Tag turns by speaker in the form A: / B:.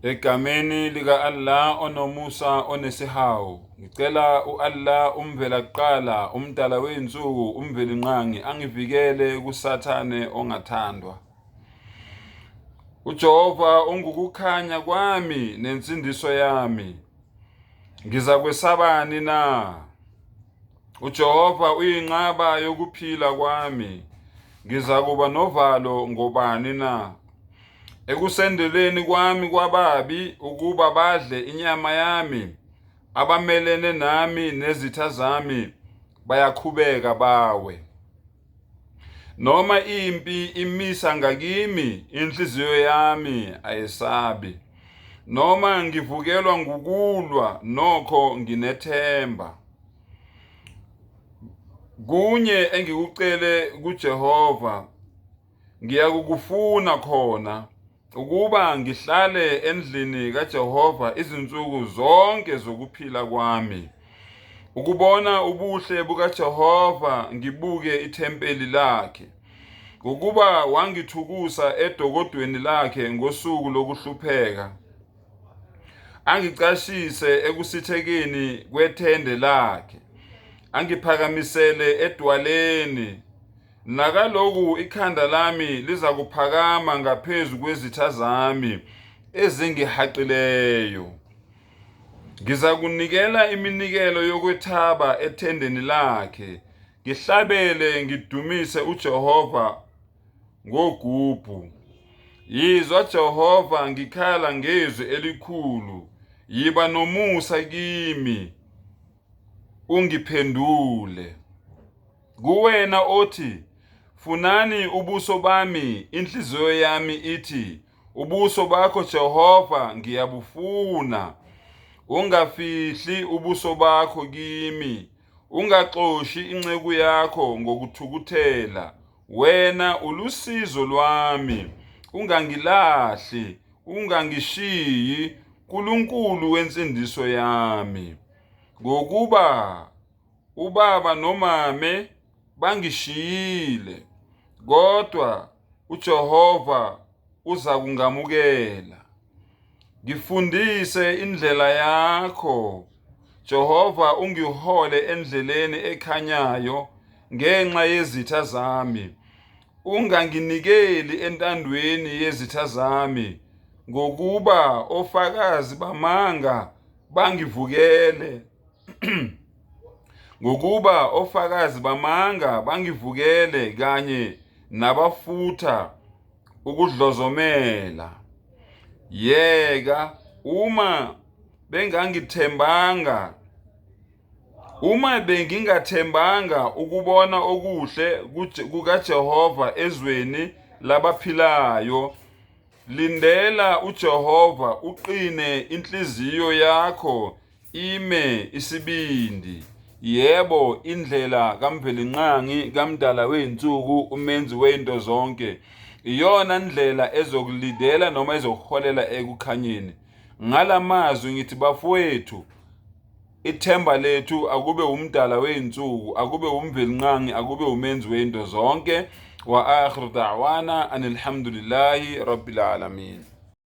A: Egameni lika-Allah onomusa onesihawu, ngicela u-Allah umvelaqala, umdala wey'nsuku, umvelinqangi, angivikele kuSathane ongathandwa. UJehova ungukukhanya kwami nensindiso yami. Ngizakwesabani na? UJehova uyinqaba yokuphila kwami. Ngizakuba novalo ngobani na? Ekusendeleni kwami kwababi ukuba badle inyama yami, abamelene nami nezitha zami bayakhubeka bawe. Noma impi imisa ngakimi, inhliziyo yami ayesabi. Noma ngivukelwa ngukulwa, nokho nginethemba. Kunye engikucele kuJehova, ngiyakukufuna khona, ukuba ngihlale endlini kaJehova izinsuku zonke zokuphila kwami, ukubona ubuhle bukaJehova, ngibuke ithempeli lakhe. Ngokuba wangithukusa edokodweni lakhe ngosuku lokuhlupheka, angicashise ekusithekeni kwethende lakhe, angiphakamisele edwaleni. Nakaloku ikhanda lami lizakuphakama ngaphezu kwezitha zami ezingihaqileyo. Ngizakunikela iminikelo yokwethaba ethendeni lakhe, ngihlabele ngidumise uJehova ngogubhu. Yizwa Jehova ngikhala ngezwi elikhulu, yiba nomusa kimi, ungiphendule. Kuwena othi, Funani ubuso bami, inhliziyo yami ithi, Ubuso bakho Jehova ngiyabufuna. Ungafihli ubuso bakho kimi, ungaxoshi inceku yakho ngokuthukuthela. Wena ulusizo lwami, ungangilahli, ungangishiyi, Nkulunkulu wensindiso yami. Ngokuba Ubaba nomame bangishiyile, kodwa uJehova uzakungamukela. Ngifundise indlela yakho, Jehova, ungihole endleleni ekhanyayo ngenxa yezitha zami. Unganginikeli entandweni yezitha zami, ngokuba ofakazi bamanga bangivukele. Ngokuba ofakazi bamanga bangivukele kanye nabafutha ukudlozomela. Yeka, uma bengangithembanga, uma bengingathembanga ukubona okuhle kukaJehova ezweni labaphilayo. Lindela uJehova uqine inhliziyo yakho ime isibindi. Yebo, indlela kaMvelinqangi kaMdala wezinsuku umenzi wezinto zonke iyona ndlela ezokulidela noma ezokuholela ekukhanyeni. Ngalamazwi ngithi bafowethu ithemba lethu akube umdala wezinsuku, akube uMvelinqangi, akube umenzi wezinto zonke. Wa akhiru da'wana anilhamdulillahi rabbil alamin.